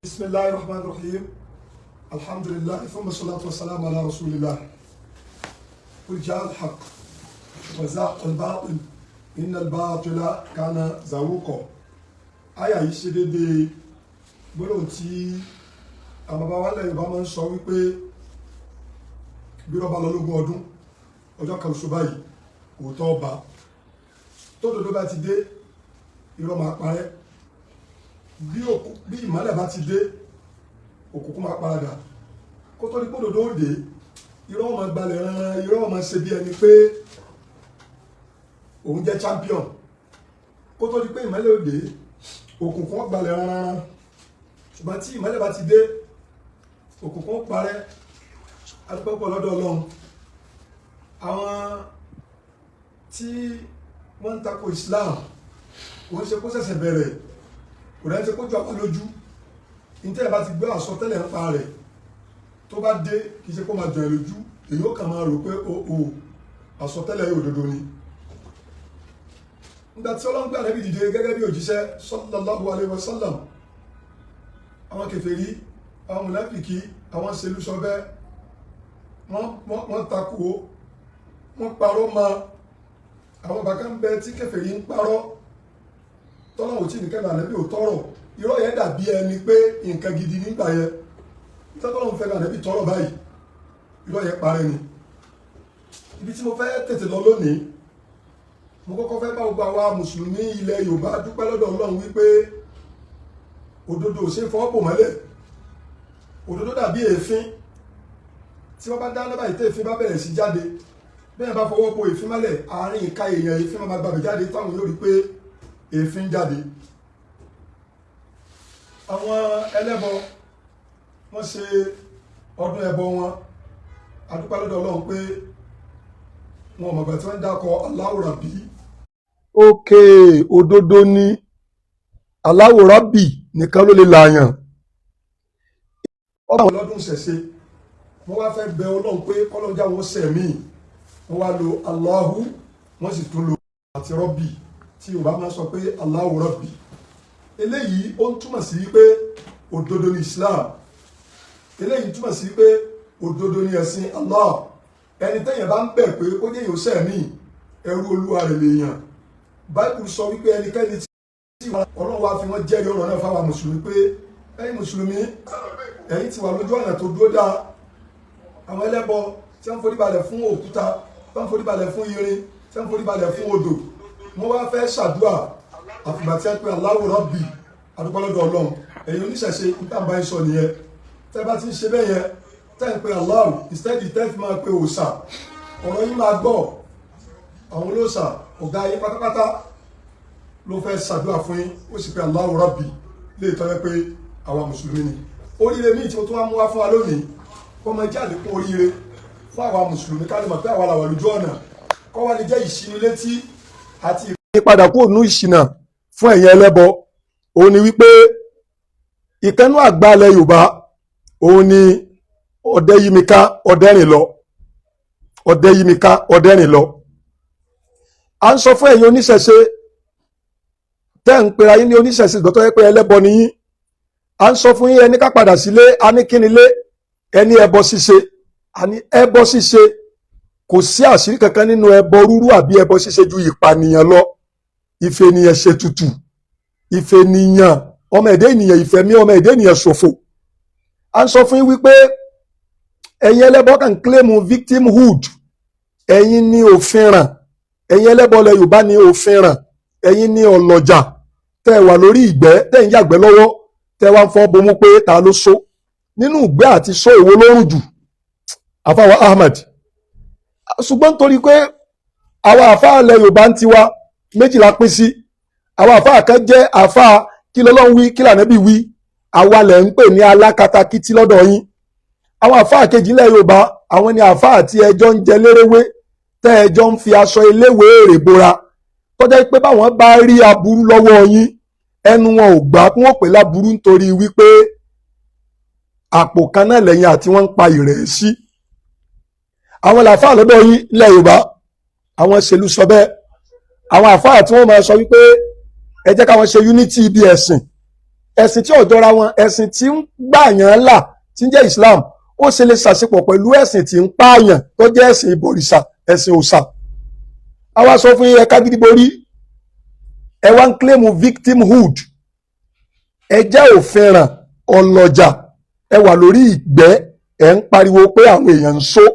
بسم الله الرحمن الرحيم، الحمد لله ثم الصلاة والسلام على رسول الله. قل جاء الحق وزهق الباطل إن الباطل كان زهوقا. Àyà yìí ṣe déédéé gbólóhùn tí àwọn bàbá wa lẹ́yìn bá máa ń sọ wípé bí rọ́bà lọ lógún ọdún, ọjọ́ kan oṣù báyìí òótọ́ ọba tó dodo bá ti dé, irọ́ máa parẹ́. Bí ìmọ́lẹ̀ bá ti dé, òkùnkùn máa paradà. Kó tó di pé òdodo ó dé, irọ́ máa gbalẹ̀ rán, irọ́ máa ṣe bí ẹni pé òun jẹ́ champion. Kó tó di pé ìmọ́lẹ̀ ó dé, òkùnkùn ó gbalẹ̀ rán. Ṣùgbọ́n tí ìmọ́lẹ̀ bá ti dé, òkùnkùn ó parẹ́. Adúpẹ́pọ̀ lọ́dọ̀ Ọlọ́run. Àwọn tí wọ́n ń tako Islam, kò ń ṣe kó ṣẹ̀ṣẹ̀ bẹ̀rẹ̀, kò dẹ́ ṣe kó jọ apá lójú. Nítorí ẹ̀ bá ti gbé àsọtẹ́lẹ̀ ń pa rẹ̀, tó bá dé, kì í ṣe kó máa jọ ẹ̀ lójú. Èyí ó kàn máa rò pé o àsọtẹ́lẹ̀ yóò dodo ni. Nígbà tí Ọlọ́run gbé Ànábì dìde gẹ́gẹ́ bí òjíṣẹ́ sallallahu alaihi wasallam, àwọn kèfèrí, àwọn mùnáfìkì, àwọn ṣelúsọbẹ́, wọ́n takò, wọ́n parọ́ ma. Àwọn bàkà ń bẹ tí kèfèrí ń parọ́ tọ́lọ́wọ́ tí nìkan Ànábì ò tọrọ. Irọ́ yẹn dàbí ẹni pé nǹkan gidi nígbà yẹn. Tọ́lọ́wọ́ fẹ́ Ànábì tọrọ báyìí, irọ́ yẹn parẹ́ ni. Ibi tí mo fẹ́ tètè lọ lónìí, mo kọ́kọ́ fẹ́ bá gbogbo àwa mùsùlùmí ilẹ̀ Yorùbá dúpẹ́ lọ́dọ̀ Ọlọ́run wípé òdodo ò ṣe fọwọ́ bò mọ́lẹ̀. Òdodo dàbí èéfín tí wọ́n bá dáná báyìí. Tí èéfín bá bẹ̀rẹ̀ sí jáde bẹ́ẹ̀, bá fọwọ́ bo èéfín mọ́lẹ̀, àárín ìka èèyàn, èéfín máa gbàgbé jáde, táwọn yóò rí pé èéfín jáde. Àwọn ẹlẹ́bọ, wọ́n ṣe ọdún ẹbọ wọn. A dúpẹ́ lọ́dọ̀ Ọlọ́run pé wọn ò mọ̀gbà tí wọ́n ń dákọ̀ Allahu Rabbi. Ókè òdodo ni Allahu Rabbi nìkan ló lè làyàn. Ọba àwọn lọ́dún ṣẹ̀ṣe, wọ́n wá fẹ́ bẹ Ọlọ́run pé kọ́lọ́n já wọn sẹ̀mí, wọ́n wá lo Allahu, wọ́n sì tún lo àti Rabbi, tí Yorùbá máa sọ pé Allahu Rabbi. Eléyìí ó ń túmọ̀ sí pé òdodo ni Islam. Eléyìí ń túmọ̀ sí pé òdodo ni ẹ̀sìn Allah. Ẹni tẹ́yìn bá ń bẹ̀ pé ó jẹ́ yóò sẹ̀mí, ẹrú Olúwa rẹ̀ lèèyàn. Báìbù sọ wípé ẹnikẹ́ni tí Ọlọ́run wá fi wọ́n jẹ́rìí ọ̀rọ̀ náà fáwọn mùsùlùmí pé ẹ̀yin mùsùlùmí, ẹ̀yin ti wà lójú ọ̀nà tó dúró dáa. Àwọn ẹlẹ́bọ tí wọ́n forí balẹ̀ fún òkúta, tí wọ́n forí balẹ̀ fún irin, tí wọ́n forí balẹ̀ fún odò, wọ́n wá fẹ́ ṣàdúà, àfìgbà tí wọ́n pe Allahu Rabbi. Adúpẹ́ lọ́dọ̀ Ọlọ́run. Ẹ̀yin oníṣẹ̀ṣe, níta bá ń sọ nìyẹn. Tẹ́ bá ti ń ṣe bẹ́ẹ̀ yẹn, tẹ́ ń pe Allahu instead tẹ́ fi máa pe òòṣà, ọ̀rọ̀ yín máa gbọ́. Àwọn olóòṣà, ọ̀gá yín pátápátá ló fẹ́ ṣàdúrà fún yín, ó sì pe Allahu Rabbi lè tọ́jú pé àwa mùsùlùmí ni. Oríire míì tí mo tún wá mú wá fún wa lónìí, kó máa jẹ́ àlékún oríire fún àwa mùsùlùmí, ká lè mọ̀ pé àwa làwà lójú ọ̀nà, kó wá lè jẹ́ ìṣinilétí àti ìpadà kúrò nínú ìṣìnà fún ẹ̀yin ẹlẹ́bọ. Òun ni wípé ìkànnú àgbàlẹ̀ Yorùbá, òun ni Ọ̀dẹ́yìmíká Ọ̀dẹ́rìnlọ. Ọ̀dẹ́yìmíká Ọ̀dẹ́rìnlọ, à ń sọ fún ẹ̀yin oníṣẹ̀ṣe tẹ́ ń pera yín ní oníṣẹ̀ṣe gbọ́tọ́ yẹ pé ẹlẹ́bọ ni yín. À ń sọ fún yín, ẹni ká padà sílé. A ní kínilé? Ẹni ẹbọ ṣíṣe. A ní ẹbọ ṣíṣe, kò sí àṣírí kankan nínú ẹbọ rúrú àbí ẹbọ ṣíṣe ju ìpànìyàn lọ, ìfènìyàn ṣètùtù, ìfènìyàn ọmọ ẹ̀dẹ́ ènìyàn, ìfẹ̀mí ọmọ ẹ̀dẹ́ ènìyàn ṣòfò. À ń sọ fún yín wípé ẹ̀yin ẹlẹ́bọ kàn claim victimhood. Ẹ̀yin ní òfin ràn, ẹ̀yin ẹlẹ́bọ ilẹ̀ Yorùbá ní òfin ràn. Ẹ̀yin ní ọlọ́jà tẹ́ ẹ wà lórí ìgbẹ́, tẹ́ ń yàgbẹ́ lọ́wọ́, tẹ́ wá ń fọ́ bomú pé ta ló so nínú ìgbẹ́ àti só, èwo ló rùn jù? Àfàwọ̀ Ahmed. Ṣùgbọ́n nítorí pé àwọn àfáà ilẹ̀ Yorùbá ń tiwa, méjìlá pín sí. Àwọn àfáà kan jẹ́ àfáà kí lọ́lọ́run wí, kí lànàbí wí, àwa lẹ̀ ń pè ní alákatakítí lọ́dọ̀ yín. Àwọn àfáà kejì ilẹ̀ Yorùbá, àwọn ni àfáà tí ẹjọ́ ń jẹ lérewé, tẹ́ ẹjọ́ ń fi aṣọ eléwé èrè bora, tọ́jà pé báwọn bá rí aburú lọ́wọ́ yín, ẹnu wọn ò gbà kí wọ́n pè láburú, nítorí wípé àpò kan náà lẹ́yìn àti wọ́n ń pa ìrẹ̀ sí. Àwọn làfáà lọ́dọ̀ yín ilẹ̀ Yorùbá, àwọn ṣèlú sọ bẹ́ẹ̀. Àwọn àfáà tí wọ́n máa sọ wípé ẹ jẹ́ káwọn ṣe unity ibi ẹ̀sìn. Ẹ̀sìn tí ò jọra wọn, ẹ̀sìn tí ń gbàyàn là tí ń jẹ́ Islam, ó ṣe lè ṣàṣepọ̀ pẹ̀lú ẹ̀sìn tí ń pààyàn tó jẹ́ ẹ̀sìn ìbọ̀rìṣà, ẹ̀sìn òòṣà? Àwa sọ fún yín, ẹ ká gidi borí. Ẹ wá ń claim victimhood. Ẹ jẹ́ òfinràn ọlọ́jà, ẹ wà lórí ìgbẹ́, ẹ ń pariwo pé àwọn èèyàn ń só.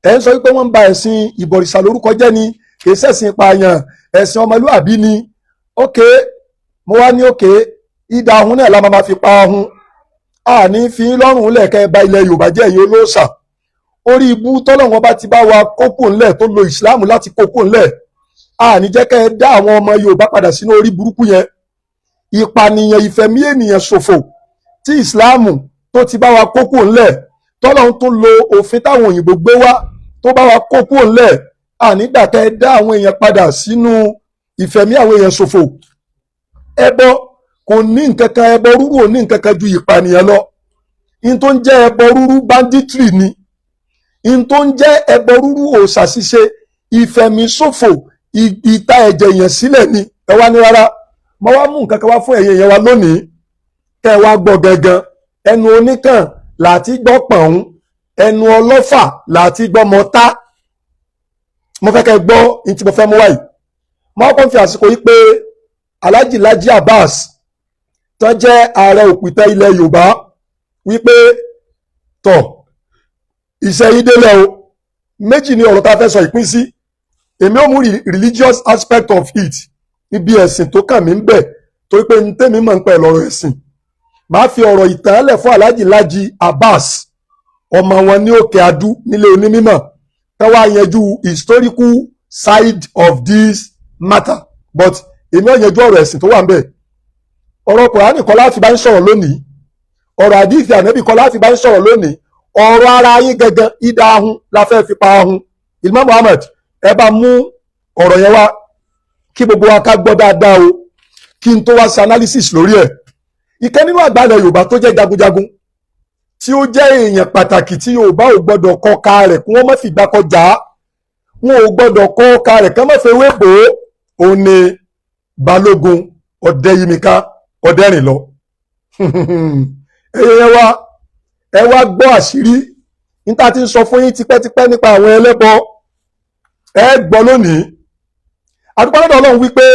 Ẹ ń sọ wípé wọ́n ń ba ẹ̀sìn ìbọ̀rìṣà lórúkọ jẹ́ ni, kì í ṣẹ̀sìn ìpààyàn, ẹ̀sìn ọmọlúàbí ni. Ok, mo wá ní ok, ìdá ahun náà la máa fi pa ahun. A ní fi lọ́rùn lẹ̀kẹ́ ba ilẹ̀ Yorùbá jẹ́. Ẹ̀yin olóòṣà, orí ibú tọ́lọ́wọ́n bá ti bá wa kókó ńlẹ̀, tó lo ìsìláàmù láti kókó ńlẹ̀, a ní jẹ́ kẹ́ ẹ dá àwọn ọmọ Yorùbá padà sínú orí burúkú yẹn. Ìpànìyàn, ìfẹ̀mí ènìyàn ṣòfò tí ìsìláàmù tó ti bá wa kókó ńlẹ̀, tọ́lọ́run tó lo òfin táwọn òyìnbó gbé wá tó bá wa kókó ńlẹ̀, a nígbà kẹ́ ẹ dá àwọn èèyàn padà sínú ìfẹ̀mí àwọn èèyàn ṣòfò. Ẹbọ kò ní nǹkan kan, ẹbọ rúrú ò ní nǹkan kan ju ìpànìyàn lọ. In tó ń jẹ́ ẹbọ rúrú, banditry ni. In tó ń jẹ́ ẹbọ rúrú, òòṣà ṣíṣe, ìfẹ̀míṣòfò, ìta ẹ̀jẹ̀ èèyàn sílẹ̀ ni. Ẹ wá ní rárá. Mo wá mú nǹkan kan wá fún ẹ̀yin èèyàn wa lónìí, kẹ́ ẹ wá gbọ́ gangan. Ẹnu oníkàn láti gbọ́ pọ̀n, ẹnu ọlọ́fà láti gbọ́ mọ́tá. Mo fẹ́ kẹ́ ẹ gbọ́ ní tí mo fẹ́ mú wáyìí. Mo kàn fi àsìkò yìí pé Alhaji Laji Abbas, tó jẹ́ ààrẹ òpìtàn ilẹ̀ Yorùbá, wípé tọ̀ iṣẹ́ yìí délẹ̀ o. Méjì ni ọ̀rọ̀ tá a fẹ́ sọ ìpín sí. Èmi ò mú religious aspect of it, ibi ẹ̀sìn tó kàn mí ń bẹ̀, torí pé ní tèmi mọ̀ ń pẹ̀ lọ́rọ̀ ẹ̀sìn. Màá fi ọ̀rọ̀ ìtàn lẹ̀ fún Alhaji Laji Abbas, ọmọ wọn ní Òkè Adú nílé onímọ̀, tó wá yanjú historical side of this matter, but èmi ò yanjú ọ̀rọ̀ ẹ̀sìn tó wà ń bẹ̀. Ọ̀rọ̀ Kùránì kọ́ láti bá ń sọ̀rọ̀ lónìí, ọ̀rọ̀ àdìsí ànábì kọ́ láti bá ń sọ̀rọ̀ lónìí. Ọ̀rọ̀ ara yín gangan, ìdá ahun la fẹ́ fi pa ahun. Imam Muhammad, ẹ bá mú ọ̀rọ̀ yẹn wá kí gbogbo wa ká gbọ́ dáadáa o, kí n tó wá ṣe analysis lórí ẹ̀. Ìkan nínú àgbàlẹ̀ Yorùbá tó jẹ́ jagunjagun, tí ó jẹ́ èèyàn pàtàkì tí Yorùbá ò gbọ́dọ̀ kọ́ ka rẹ̀ kí wọ́n má fìgbà kọjá, wọn ò gbọ́dọ̀ kọ́ ka rẹ̀ kí wọ́n má fi ewé bò ó, òun ni Balógun Ọdẹ́yìmíká Ọdẹ́rìnlọ. Ẹ̀yẹ yẹn wá, ẹ wá gbọ́ àṣírí níta tí ń sọ fún yín tipẹ́tipẹ́ nípa àwọn ẹlẹ́bọ. Ẹ gbọ́ lónìí. Àdúpẹ́ lọ́dọ̀ Ọlọ́run wípé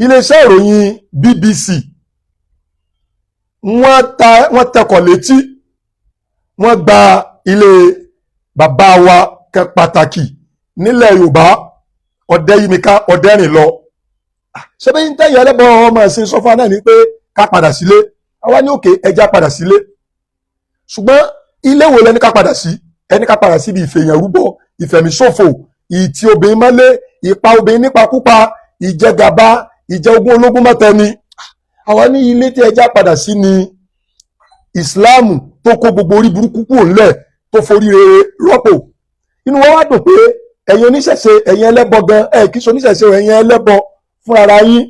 iléeṣẹ́ ìròyìn BBC wọ́n ta, wọ́n tẹkọ̀ létí, wọ́n gba ilé bàbá wa kan pàtàkì nílẹ̀ Yorùbá, Ọdẹ́yìmíká Ọdẹ́rìnlọ. Ṣé bí ń tẹ̀yìn ẹlẹ́bọ ọmọ ẹ̀sìn sọ fún wa náà ni pé ká padà sílé. Àwa ní òkè ẹja padà sílé, ṣùgbọ́n ilé wo lẹni ká padà sí? Ẹni ká padà síbi ìfèyàn rúbọ, ìfẹ̀míṣòfò, ìtì obìnrin mọ́lé, ìpa obìnrin nípakúpa, ìjẹgàba, ìjẹ ogún ológun mọ́tẹni. Àwa ní ilé tí ẹja padà sí ni ìsìláàmù tó kó gbogbo orí burúkú kúrò ńlẹ̀, tó forí rere rọ́pò. Inú wa wá dùn pé ẹ̀yin oníṣẹ̀ṣe, ẹ̀yin ẹlẹ́bọ gan, ẹ̀ kì í ṣe oníṣẹ̀ṣe, ẹ̀yin ẹlẹ́bọ fúnra yín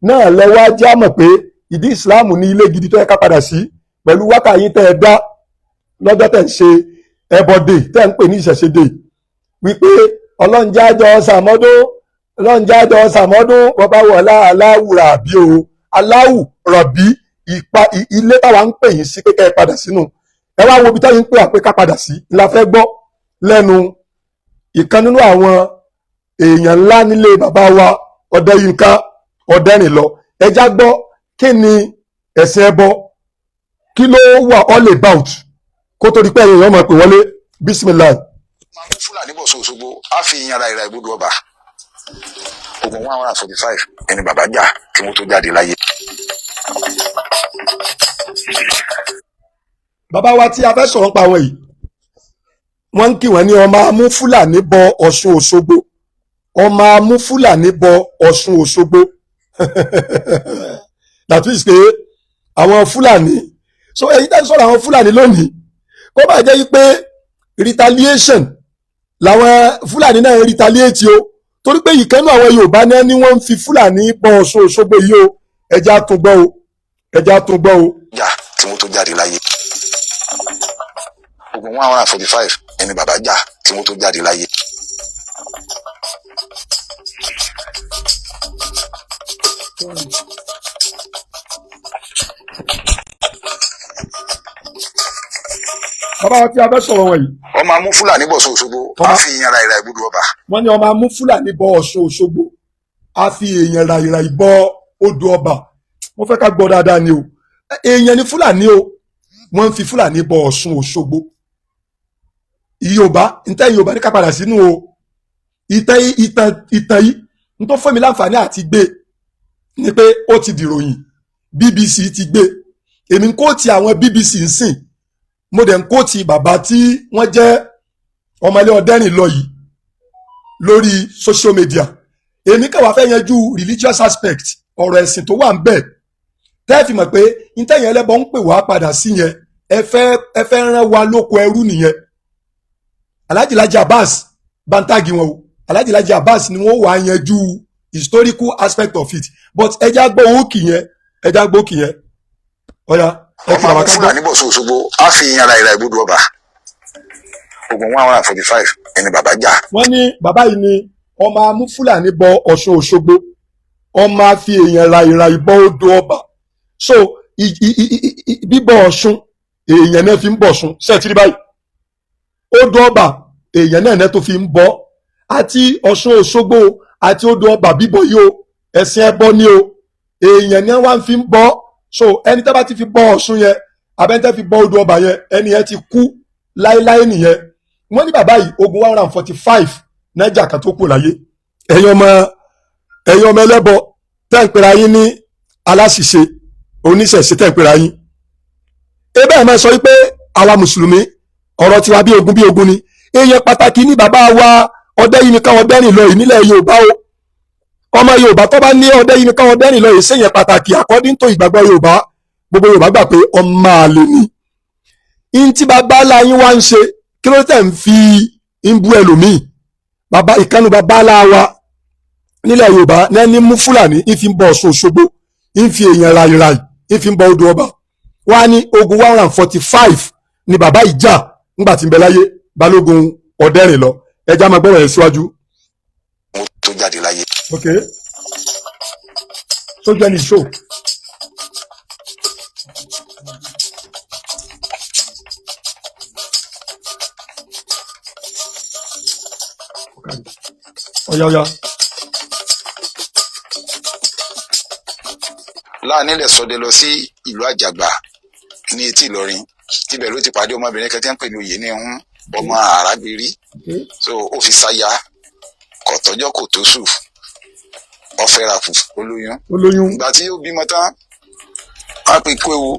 náà lẹ wá jẹ́ àmọ̀ pé ìdí ìsìláàmù ní ilé gidi tó yẹ ká padà sí, pẹ̀lú wákà yín tẹ́ ẹ dá lọ́jọ́ tẹ̀ ń ṣe ẹbọ dè, tẹ́ ń pè ní ìṣẹ̀ṣe dè, wípé ọlọ́njájọ sàmọ́dún, ọlọ́njájọ sàmọ́dún, bọ́bá wọlá aláwùrà bí o aláwù rọ̀bí. Ìpa ilé táwa ń pè yín sí pé kẹ́ ẹ padà sínú, ẹ wá wo ibi táyìn ń pè àpé ká padà sí la fẹ́ gbọ́ lẹ́nu ìkan nínú àwọn èèyàn ńlá nílé bàbá wa Ọdẹ́yìnká Ọdẹ́rìnlọ. Ẹjá gbọ́, kí ni ẹ̀sìn ẹbọ, kí ló wà all about, kó tó di pé ẹ̀yin èèyàn máa pè wọlé. Bisimilahi. Máa mú Fúlàní bọ̀ sóṣogbo, á fi yanra ìra ìgbódò ọba. Ogun 145 ẹni bàbá jà kí wọ́n tó jáde láyé. Bàbá wa tí a fẹ́ sọ̀rọ̀ nípa àwọn yìí, wọ́n ń kí wọ́n ní ọmọ amú Fúlàní bọ Ọ̀ṣun Òṣogbo, ọmọ amú Fúlàní bọ Ọ̀ṣun Òṣogbo. That is pé àwọn Fúlàní. So èyí tẹ́ ń sọ̀rọ̀ àwọn Fúlàní lónìí, kó bá jẹ́ pé retaliation làwọn Fúlàní náà ń retaliate o, torí pé ìkànnì àwọn Yorùbá náà ni wọ́n ń fi Fúlàní bọ Ọ̀ṣun Òṣogbo yìí o. Ẹja tún gbọ́ o, ẹja tún gbọ́ o. Jà kí wọ́n tó jáde láyé. Ogun 145 ẹni bàbá jà kí wọ́n tó jáde láyé. Bàbá wa tí a fẹ́ sọ̀rọ̀ wọ̀nyí. Ọmọ amú Fúlàní bọ̀ Ọ̀ṣun Òṣogbo, á fi ìyànra ìrà ìbúdó ọba. Wọ́n ní ọmọ amú Fúlàní bọ Ọ̀ṣun Òṣogbo, á fi èèyàn ra ìrà ìbọ odò ọba. Mo fẹ́ ká gbọ́ dáadáa ni o. Èèyàn ni Fúlàní o, wọ́n ń fi Fúlàní bọ Ọ̀ṣun Òṣogbo. Yorùbá ntẹ́, Yorùbá ní ká padà sínú o. Ìtàn ìtàn ìtàn yìí n tó fún mi láǹfààní àti gbé ni pé ó ti dìròyìn, BBC ti gbé. Èmi ń kó ti àwọn BBC ń sìn, mo dẹ̀ ń kó ti bàbá tí wọ́n jẹ́ ọmọlé ọdẹ́rìn lọ yìí lórí social media. Èmi kàn wá fẹ́ yanjú religious aspect, ọ̀rọ̀ ẹ̀sìn tó wà ń bẹ̀, tẹ́ fi mọ̀ pé ntẹ̀yìn ẹlẹ́bọ ń pè wá padà sí yẹn, ẹ fẹ́ rán wa lóko ẹrú nìyẹn. Alhaji Laji Abbas bantagi wọn o. Alhaji Laji Abbas ni wọ́n wàá yanjú historical aspect of it, but ẹja gbọ́ òkì yẹn, ẹja gbọ́ òkì yẹn. Ọ̀ya, ẹ ọmọ kí bàbá amú ká gbọ́. Fúlàní bọ̀ Ọ̀ṣun Òṣogbo, á fi ìyànra ìrà ìbúdó ọba. Ogun 145 ẹni bàbá jà. Wọ́n ní bàbá yìí ni ọmọ amú Fúlàní bọ Ọ̀ṣun Òṣogbo, ọmọ àfi èèyàn ra ìra ìbọ odò ọba. So bíbọ Ọ̀ṣun, èèyàn náà fi ń bọ̀ Ọ̀ṣun. Ṣe ti rí báyìí? Odò ọba, èèyàn náà tó fi ń bọ. Àti Ọ̀ṣun Òṣogbo àti odò ọba bíbọ yìí o, ẹ̀sìn ẹbọ ni o, èèyàn ni wọ́n fi ń bọ. So ẹni tó bá ti fi bọ Ọ̀ṣun yẹn, abẹ́ni tó fi bọ odò ọba yẹn, ẹni yẹn ti kú láéláé nìyẹn. Wọ́n ní bàbá yìí, ogun 145 nájà kan tó kù láyé. Ẹ̀yin ọmọ ẹlẹ́bọ tẹ́ ń pera yín ní aláṣìṣe, oníṣẹ̀ṣe tẹ́ ń pera yín, ebe ẹ̀ máa sọ wípé àwa mùsùlùmí, ọ̀rọ̀ tiwa bí ogun bí ogun ni. Èèyàn pàtàkì ní bàbá wa Ọdẹ́yìnká Ọdẹ́rìn lọ yìí nílẹ̀ Yorùbá o. Ọmọ Yorùbá tó bá ní Ọdẹ́yìnká Ọdẹ́rìn lọ yìí ṣèyàn pàtàkì according to ìgbàgbọ́ Yorùbá. Gbogbo Yorùbá gbà pé ọmọ àlè ni. In tí bàbá ńlá yín wá ń ṣe, kí ló tẹ̀ ń fi ń bú ẹlòmíì? Bàbá ìkànnì, bàbá ńlá wa nílẹ̀ Yorùbá náà ní mú Fúlàní ń fi ń bọ Ọ̀ṣun Òṣogbo, ń fi èèyàn ràìràì ń fi ń bọ odò ọba. Wọ́n á ní ogun 145 ni bàbá ìjà ńgbà tí ń bẹ láyé. Balógun Ọ̀dẹ́rìn lọ, ẹja máa gbọ́rọ̀ yẹn síwájú. Mo tó jáde láyé. Ok, sójú ẹni show. Ọ̀yá ọ̀yá. Láàánú sọdẹ lọ sí ìlú Àjàgbà ní etí Ìlọrin. Ibẹ̀ ló ti pàdé ọmọbìnrin kan tí wọ́n ń pè ní oyè ní ń ọmọ àràgbérí. So ó fi sáyà, kò tọ́jọ́ kò tó sùn, ó fẹ́ra kù, ó lóyún. Ó lóyún. Ìgbà tí ó bímọ tán, wọ́n pe kó ewu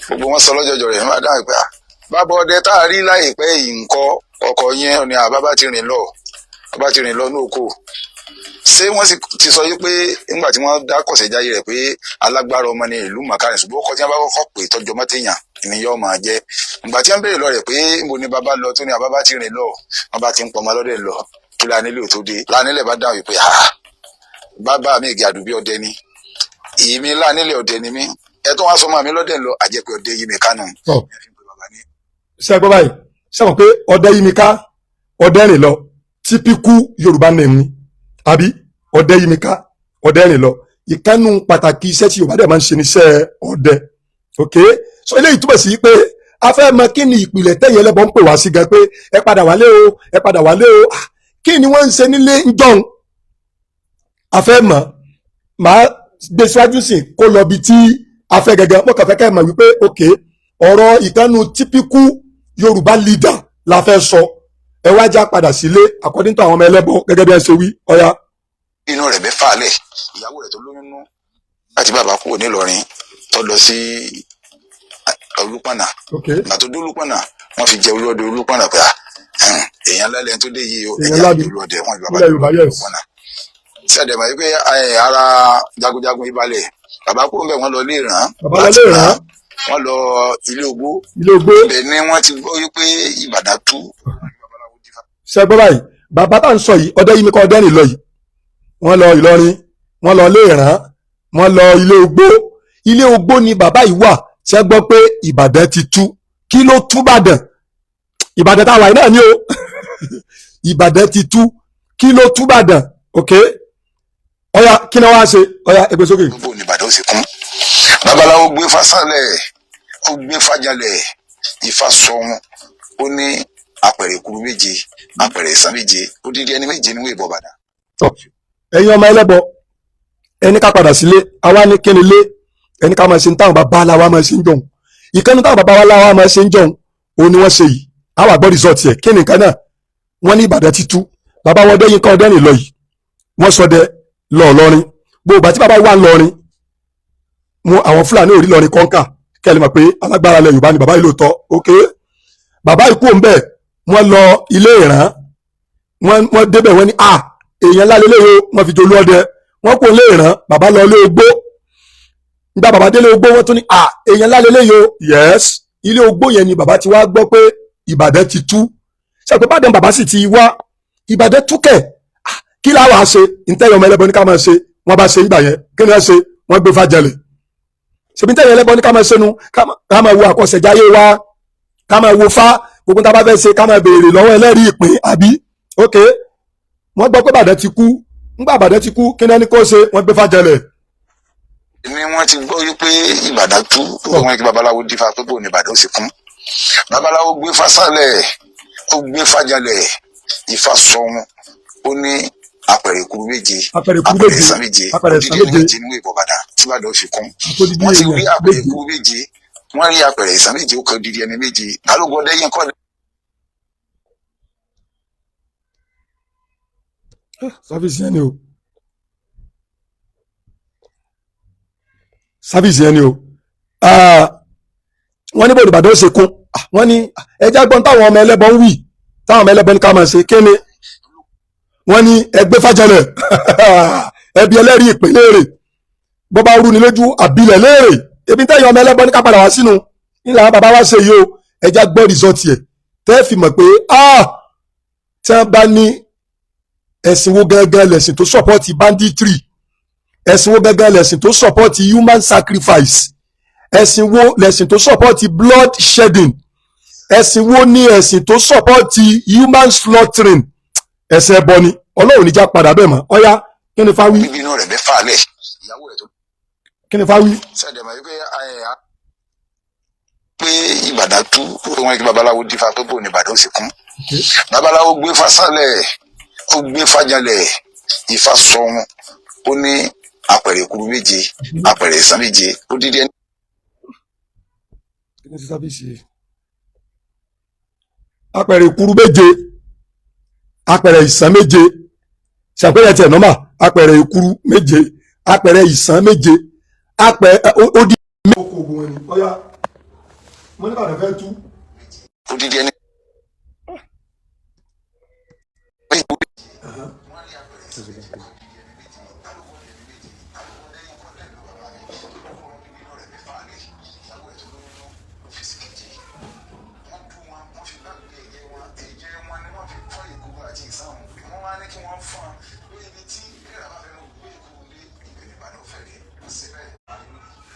gbogbo wọn sọ lọ́jọ́jọ́ rẹ̀ wọ́n dáhùn pé, "Ah, bàbá ọdẹ tá a rí láìpẹ́ yìí ńkọ́? Ọkọ yẹn ni àbá bá ti rìn lọ, bàbá ti rìn lọ ní oko." Ṣé wọ́n sì ti sọ yí pé nígbà tí wọ́n dá kọ̀sẹ̀jáyé rẹ̀ pé alágbára ọmọ ní ìlú màkàrin, ṣùgbọ́n ọkọ tí wọ́n bá kọ́kọ́ pè tọ́jú ọmọ téèyàn ni yóò máa jẹ́. Ìgbà tí wọ́n béèrè lọ rẹ̀ pé níbo ni bàbá lọ, tó ní àbá bá ti rìn lọ, wọ́n bá ti ń pọnmọ lọ́dẹ̀ lọ kí lánílé tó dé. Lánílé bá dáhùn pé, "Ah, bàbá mi ìgè àdùbí ọdẹ ni èmi, lánílé ọdẹ ni mí, ẹ tó wá sọmọ mi lọ́dẹ̀ lọ, àjẹpẹ́ ọdẹ yìí mi kánú." Tọ́ ṣe gbọ́ báyìí? Ṣe mọ̀ pé Ọdẹ́yìnká Ọdẹ́rìn lọ, typical Yorùbá name ni, àbí? Ọdẹ́yìnká Ọdẹ́rìn lọ, ìkànnù pàtàkì iṣẹ́ tí Yorùbá dẹ̀ máa ń ṣe níṣẹ́ ọdẹ. Ok, so eléyìí túbọ̀ sí pé a fẹ́ mọ kí ni ìpìlẹ̀ tẹ̀yìn ẹlẹ́bọ̀ ń pè wá sí gan pé ẹ padà wálé o, ẹ padà wálé o. Ah, kí ni wọ́n ń ṣe nílé ń jọ̀hún? A fẹ́ mọ̀. Màá gbé síwájú sí kó lọ bí tí a fẹ́ gẹ́gẹ́. Mo kàn fẹ́ kẹ́ ẹ mọ̀ wípé ok, ọ̀rọ̀ ìkànnù typical Yorùbá leader la fẹ́ sọ. Ẹ wá já padà sílé according to àwọn ọmọ ẹlẹ́bọ gẹ́gẹ́ bí ẹ ṣe wí. Ọ̀ya. Inú rẹ̀ mẹ́fà lẹ̀, ìyàwó rẹ̀ tó lóyún nú àti bàbá kúrò nílọrin tó lọ sí Olúpọ̀nà. Ìgbà tó dé Olúpọ̀nà, wọ́n fi jẹ olúọdẹ Olúpọ̀nà pé, ah, èèyàn lálẹ́ tó dé yìí o. Èèyàn ẹ̀jẹ̀ ńlá ni. Olúọdẹ wọ́n fi bàbá Nílẹ̀ Yorùbá, yes. Olúpọ̀nà sẹ́dẹ̀ mọ̀ wípé ara jagunjagun ìbalẹ̀ bàbá kúrò ńbẹ̀, wọ́n lọ ilé ìràn. Bàbá lọ ilé ìràn. Wọ́n lọ ilé ogbó. Ilé ogbó. Ibẹ̀ ni wọ́n ti gbọ́ wípé Ìbàdàn tú. Ṣe gbọ́ báyìí? Bàbá tá à ń sọ yìí, Ọdẹ́yìnká Ọdẹ́rìn lọ yìí, wọ́n lọ Ìlọrin, wọ́n lọ ilé ìràn, wọ́n lọ ilé ogbó. Ilé ogbó ni bàbá yìí wà. Ṣe gbọ́ pé Ìbàdàn ti tú? Kí ló tú Ìbàdàn? Ìbàdàn táwa yìí náà ni o. Ìbàdàn ti tú, kí ló tú Ìbàdàn? Ok, ọ̀ya, kí ni wọ́n á ṣe? Ọ̀ya, ẹgbẹ́ sókè. Gbogbo ní Ìbàdàn ó sì kún. Babaláwo gbé fásálẹ̀, ó gbé fàjálẹ̀. Ifá sọ wọn, ó ní apẹ̀rẹ̀ ìkuru méje, apẹ̀rẹ̀ ìsàn méje, odidi ẹni méje ni wọ́n ìbọn bàdà. Ẹ̀yin ọmọ ẹlẹ́bọ, ẹni ká padà sílé. Àwa ní kíni lé ẹni ká máa ṣe ń táwọn bàbá aláwa máa ṣe ń jọun. Ìkànnì táwọn bàbá aláwa máa ṣe ń jọun òun ni wọ́n ṣe yìí. Àwa gbọ́ result ẹ̀. Kí ni nǹkan náà? Wọ́n ní Ìbàdàn ti tú. Bàbá wọn Ọdẹ́yìnká Ọdẹ́rìn lọ yìí, wọ́n sọdẹ lọ Ìlọrin. Gbogbo àti bàbá wà lọrin mú àwọn Fúlàní ò rí lọrin kọ́ńkà. Kẹ́ ẹ lè mọ̀ pé alágbára lẹ Yorùbá ni bàbá yìí lóòótọ́. Ok, bàbá yìí kú òun bẹ́ẹ̀, wọ́n lọ ilé ìràn. Wọ́n débẹ̀, wọ́n ní a èèyàn ńlá lélẹ́yìí o. Wọ́n fi jolú ọdẹ. Wọ́n kó lé ìràn, bàbá lọ ilé ogbó. Nígbà bàbá délé ogbó, wọ́n tún ní a èèyàn ńlá lélẹ́yìí o. Yes, ilé ogbó yẹn ni bàbá ti wá gbọ́ pé Ìbàdàn ti tú. Ṣàpè Ìbàdàn bàbá sì ti wá Ìbàdàn túkẹ̀. Kí láwa ṣe ntẹ́yọ̀ ọmọ ẹlẹ́bọ ní ká máa ṣe? Wọ́n bá ṣe nígbà yẹn. Kí ni wọ́n ṣe? Wọ́n gbé fàjẹlẹ̀. Ṣèbí ntẹ́yọ̀ ẹlẹ́bọ ní ká máa ṣe nu, ká máa wo àkọsẹ̀jáyé wa, ká máa wo fá gbogbo tá a bá fẹ́ ṣe, ká máa béèrè lọ́wọ́ ẹlẹ́rìí ìpín, àbí? Ok, wọ́n gbọ́ pé Ìbàdàn ti kú. Ńgbà Ìbàdàn ti kú, kí ni ẹni kó ṣe? Wọ́n gbé fàjẹlẹ̀. Ni wọ́n ti gbọ́ wípé Ìbàdàn tú. Wọ́n kí babaláwo dífá pé bò ní Ìbàdàn ó sì kún. Babaláwo gbé fásálẹ̀, ó gbé fàjálẹ̀. Ifá sọ wọn, ó ní apẹ̀rẹ̀ ìkuru méje, apẹ̀rẹ̀ ìkuru apẹ̀rẹ̀ méje, ìsàn méje, apẹ̀rẹ̀ ìsàn odidi ẹni méje, méje ní ìbọn bàdà tí Ìbàdàn ó fi kún. Àtòdìdí Wọ́n ti rí èèyàn apẹ̀rẹ̀ méje. ìkuru méje, wọ́n rí apẹ̀rẹ̀ ìsàn méje, ó kọ odidi ẹni méje. Alógun Ọdẹ́yìnká. Service yẹn ni o, service yẹn ni o. Ah, wọ́n ní bòdì Ìbàdàn ó ṣe kún. Ah, wọ́n ní ẹjẹ́ gbọ́n táwọn ọmọ ẹlẹ́bọ ń wì, táwọn ọmọ ẹlẹ́bọ ní ká máa ṣe. Kéne wọ́n ní ẹgbẹ́ fàjẹlẹ̀, ẹbí ẹlẹ́rìí ìpín léèrè, bó bá rú ni lójú àbílẹ̀ léèrè. Ebi tẹ́yìn ọmọ ẹlẹ́bọ ní ká padà wá sínú nílẹ̀ àwọn bàbá wa ṣe yìí o. Ẹjẹ́ gbọ́ rìsọ́ọ̀tì ẹ̀ tẹ́ fi mọ̀ pé tí wọ́n bá ní ẹ̀sìn wo gẹ́gẹ́ lẹ̀sìn tó sọ̀pọ̀tì banditry, ẹ̀sìn wo gẹ́gẹ́ lẹ̀sìn tó sọ̀pọ̀tì human sacrifice, ẹ̀sìn wo lẹ̀sìn tó sọ̀pọ̀tì blood shedding, ẹ̀sìn wo ni ẹ̀sìn tó sọ̀pọ̀tì human slaughtering, ẹ̀sìn ẹbọ ni. Ọlọ́run níjà padà bẹ́ẹ̀ mọ́. Ọ̀yá, kí ni fáwí? Bíbí inú rẹ̀ mẹ́fà lẹ̀, ìyàwó rẹ̀ tó Kí ni fáwí? Sẹ́dẹ̀ mọ̀ wípé pé Ìbàdàn tú. Wọ́n kí babaláwo dífá pé bò ní Ìbàdàn ó sì kún. Babaláwo gbé fásálẹ̀, ó gbé fàjálẹ̀. Ifá sọ wọn, ó ní apẹ̀rẹ̀ ìkuru méje, apẹ̀rẹ̀ ìsàn méje, odidi ẹni. Kí ni service yìí? Apẹ̀rẹ̀ ìkuru méje, apẹ̀rẹ̀ ìsàn méje. Ṣàpẹẹrẹ tiẹ̀ nọ́mà: apẹ̀rẹ̀ ìkuru méje, apẹ̀rẹ̀ ìsàn méje, apẹ̀ ó di. Oko ogun wọn ni. Ọ̀yá, wọ́n ní Ìbàdàn fẹ́ tú. Odidi ẹni.